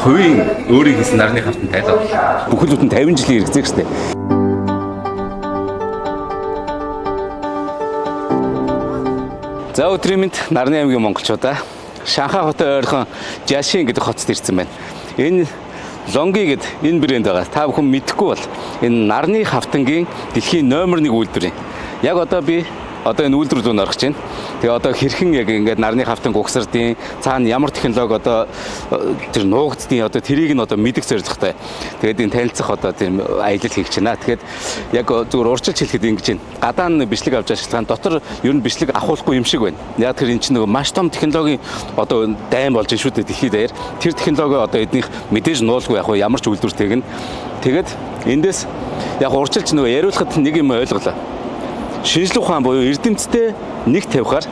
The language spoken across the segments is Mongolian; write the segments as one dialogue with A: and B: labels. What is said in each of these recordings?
A: Хувийн өөрийн хийсэн нарны хавтан тайлаа. Бүхэл бүтэн 50 жилийн хэрэгцээг штэ. За өдрийн мэнд Нарны аймгийн монголчуудаа Шанхай хотын ойрхон Жашин гэдэг хотод ирсэн байна. Энэ Лонги гэд энэ брэнд байгаа. Та бүхэн мэдэхгүй бол энэ нарны хавтангийн дэлхийн номер 1 үйлдвэр юм. Яг одоо би одоо энэ үйлдвэр рүү орох гэж байна. Тэгээ одоо хэрхэн яг ингээд нарны хавтанг угсардیں، цаана ямар технологи одоо тэр нуугддیں، одоо тэрийг нь одоо мэдэх зорилготой. Тэгээд энэ танилцах одоо тийм аялал хийх гэж байна. Тэгэхээр яг зүгээр урьдчилж хэлэхэд ингэж байна. Гадаа нь бичлэг авч ашиглах нь дотор ер нь бичлэг авахулахгүй юм шиг байна. Яг тэр эн чинь нөгөө маш том технологийн одоо дайн болж шүү дээ дэлхийд даяар. Тэр технологи одоо эднийх мэдээж нуулгүй яг ямар ч үйлдвэртэйг нь. Тэгээд эндээс яг урьдчилж нөгөө яриулахад нэг юм ойлголоо. Шинжлэх ухаан буюу эрдэмтдээ нэг тавихаар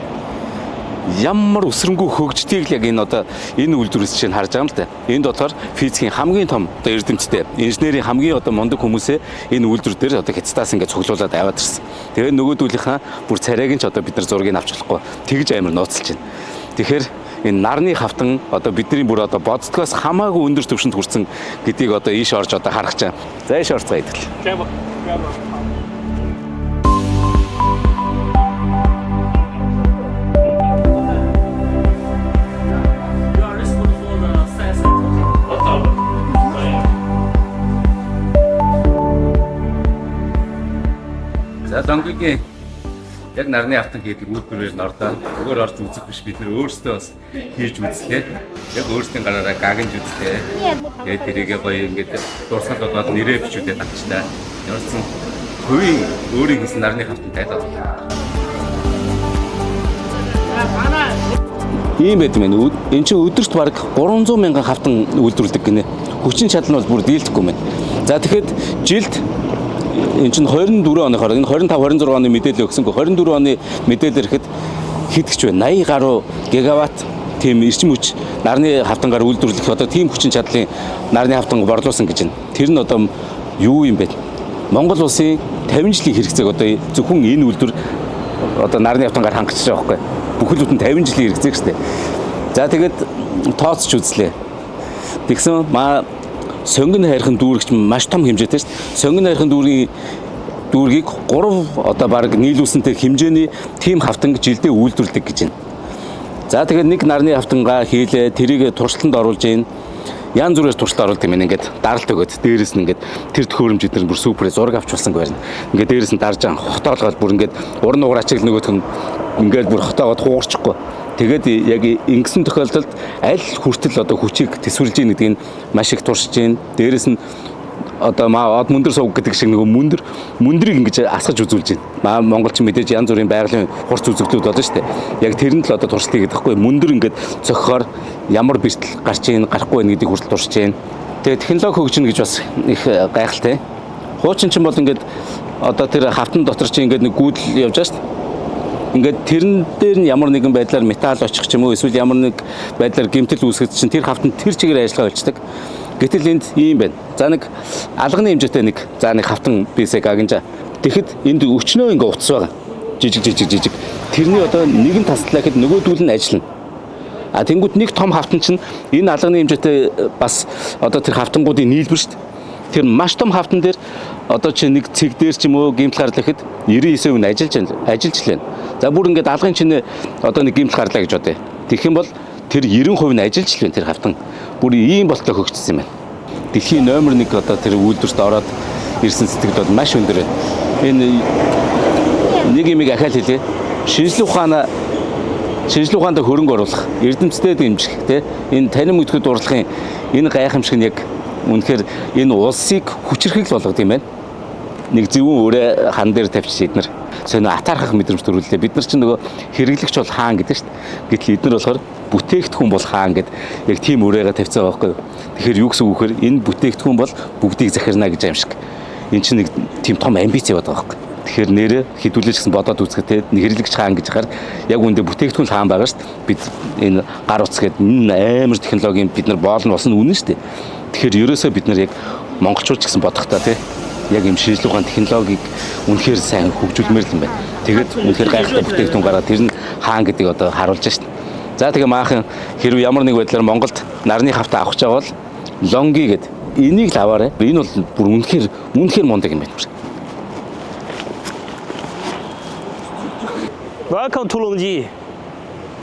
A: ямар өсрөнгүү хөгждгийг л яг энэ одоо энэ үйлдвэрээс чинь харж байгаа юм л да. Энд болохоор физикийн хамгийн том одоо эрдэмтдээ, инженерийн хамгийн одоо мундаг хүмүүсээ энэ үйлдвэр дээр одоо хятадаас ингээд цуглуулад аваад ирсэн. Тэгээ нөгөөдүүлийнхаа бүр царайг нь ч одоо бид нар зургийг авч болохгүй тэгж амар нууцлж байна. Тэгэхээр энэ нарны хавтан одоо бидний бүр одоо боддгоос хамаагүй өндөр түвшинд хүрсэн гэдгийг одоо ийш орж одоо харах чам. За ийш орцгоо идэл.
B: You are responsible for the science.
A: За Лонгигийн яг нарны автан хийдэг үйлдвэрээр нь орлоо. Зүгээр орж үзэх биш бид нар өөрсдөө бас хийж үзлээ. Яг өөрсдийн гараараа гагнж үзлээ. Тэгээд тэрийгээ гоё ингээд дурсгал бодоод нэрээ бичүүлээд авчлаа. Ямар ч сан хувийн өөрийн хийсэн нарны хавтан тайлаа. Ийм байт юм байна. Энд чинь өдөрт бараг 300 мянган хавтан үйлдвэрлэдэг гинэ. Хүчин чадал нь бол бүр дийлдэхгүй юм байна. За тэгэхэд жилд энэ чинь 24 оныхоор энэ 25 26 оны мэдээлэл өгсөнгүй 24 оны мэдээлэл ирэхэд хэд ч вэ 80 гаруй гигаватт тийм эрчим хүч нарны хавтангаар үйлдвэрлэх одоо тийм хүчин чадлын нарны хавтанг борлуулсан гэж байна. Тэр нь одоо юу юм бэ? Монгол улсын 50 жилийн хэрэгцээг одоо зөвхөн энэ үйлдвэр одоо нарны хавтангаар хангаж байгаа байхгүй. Бүхэл бүтэн 50 жилийн хэрэгцээг шүү дээ. За тэгээд тооцч үзлээ. Тэгсэн маа сонгон хайрхан дүүрэгч маш том хэмжээтэй шүү дээ. Сонгон хайрхан дүүргийн дүүргийг 3 одоо баг нийлүүлсэнтэй хэмжээний тийм хавтанг жилдээ үйлдвэрлэдэг гэж байна. За тэгээд нэг нарны хавтангаа хийлээ, тэрийг туршилтанд оруулж гин. Янз бүрээр туршилт оруулдаг юм ингээд даралт өгөөд дээрэс нь ингээд тэр төхөөрөмж эдгээр бүр супер зураг авч болсон байна. Ингээд дээрэс нь дарж байгаа хотоолгоод бүр ингээд уран нугар ачаал нөгөөх нь ингээд бүр хотоогоод хугарчихгүй. Тэгээд яг ингэсэн тохиолдолд аль хүртэл одоо хүчийг төсвөрлж ийн гэдгийг маш их туршиж гин. Дээрэс нь одоо маа од мөндөр сувг гэдэг шиг нөгөө мөндөр мөндрийг ингэж асгаж үзүүлж байна. Маа монголч мэдээж янз бүрийн байгалийн хурц үзэгдлүүд болно шүү дээ. Яг тэрэнд л одоо туршлыг гэдэг хгүй мөндөр ингээд цохихоор ямар бэртэл гарч ийн гарахгүй байна гэдгийг хүртэл туршиж байна. Тэгээ технологи хөгжинэ гэж бас их гайхалтай. Хуучин чинь бол ингээд одоо тэр хавтан дотор чинь ингээд нэг гүйдэл явж байгаа шүү дээ. Ингээд тэрэн дээр нь ямар нэгэн байдлаар металл очих ч юм уу эсвэл ямар нэг байдлаар гэмтэл үүсгэхэд чинь тэр хавтан тэр чигээр ажиллагаа болчдөг. Гэтэл энд ийм байна. За нэг алганы хэмжээтэй нэг за нэг хавтан бисээ гагнжаа. Тэгэхэд энд өчнөө ингээ утас байгаа. Жижиг жижиг жижиг. Тэрний одоо нэгэн таслаа гэхэд нөгөөдүүл нь ажиллана. А тэнгууд нэг том хавтан чинь энэ алганы хэмжээтэй бас одоо тэр хавтангуудын нийлбэр шүү дээ. Тэр маш том хавтан дээр одоо чи нэг цэг дээр ч юм уу гэмтэл гарлаа гэхэд 99% нь ажиллаж байна. Ажиллаж лээ. За бүр ингээд алгын чинь одоо нэг гэмтэл гарлаа гэж бодъё. Тэгэх юм бол тэр 90% нь ажиллаж л байна тэр хавтан. Бүр ийм болтлоо хөгжсөн юм байна. Дэлхийн номер 1 одоо тэр үйлдвэрт ороод ирсэн сэтгэл бол маш өндөр байна. Энэ нэг юмыг ахаал хэлье. Шинжлэх ухаанаа шинжлэх ухаанд хөрөнгө оруулах, эрдэмтдээ дэмжих, тэ энэ танин мэдхэд дурлахын энэ гайхамшиг нь яг үнэхээр энэ улсыг хүчрхэг л болгод юм байна. Нэг зөвүүн өрөө хан дээр тавьчих эднэр сонио атаархах мэдрэмж төрүүллээ. Бид нар чинь нөгөө хэрэглэгч бол хаан гэдэг шүү дээ. Гэтэл эднэр болохоор бүтээгдэхүүн бол хаан гэд яг тийм өрөөгөө тавьсан байгаа байхгүй юу. Тэгэхээр юу гэсэн үг вэхээр энэ бүтээгдэхүүн бол бүгдийг захирна гэж юм шиг. Энэ чинь нэг тийм том амбиц яваад байгаа байхгүй юу. Тэгэхээр нэрээ хідүүлээч гэсэн бодоод үзэхэд те нэг хэрэглэгч хаан гэж хахаар яг үүндээ бүтээгдэхүүн хаан байгаа шүү дээ. Бид энэ гар утас гэдэг энэ амар технологийн бид нар боолно болсон үнэн шүү дээ. Тэгэхээр ерөөсөө бид нар яг монголчууд ч гэсэн бодохдоо те яг юм шинжлэх ухаан технологиг үнэхээр сайн хөгжүүлмээр л юм байна. Тэгээд үнэхээр гайхалтай бүтээгдэхүүн гараад тэр нь хаан гэдгийг одоо харуулж шин. За тэгээ maaхан хэрв ямар нэг байдлаар Монголд нарны хавтаа авах гэж байгаа бол Longi гэдэг. Энийг л аваарай. Энэ бол бүр үнэхээр үнэхээр мундаг юм байна.
B: Welcome to Longji.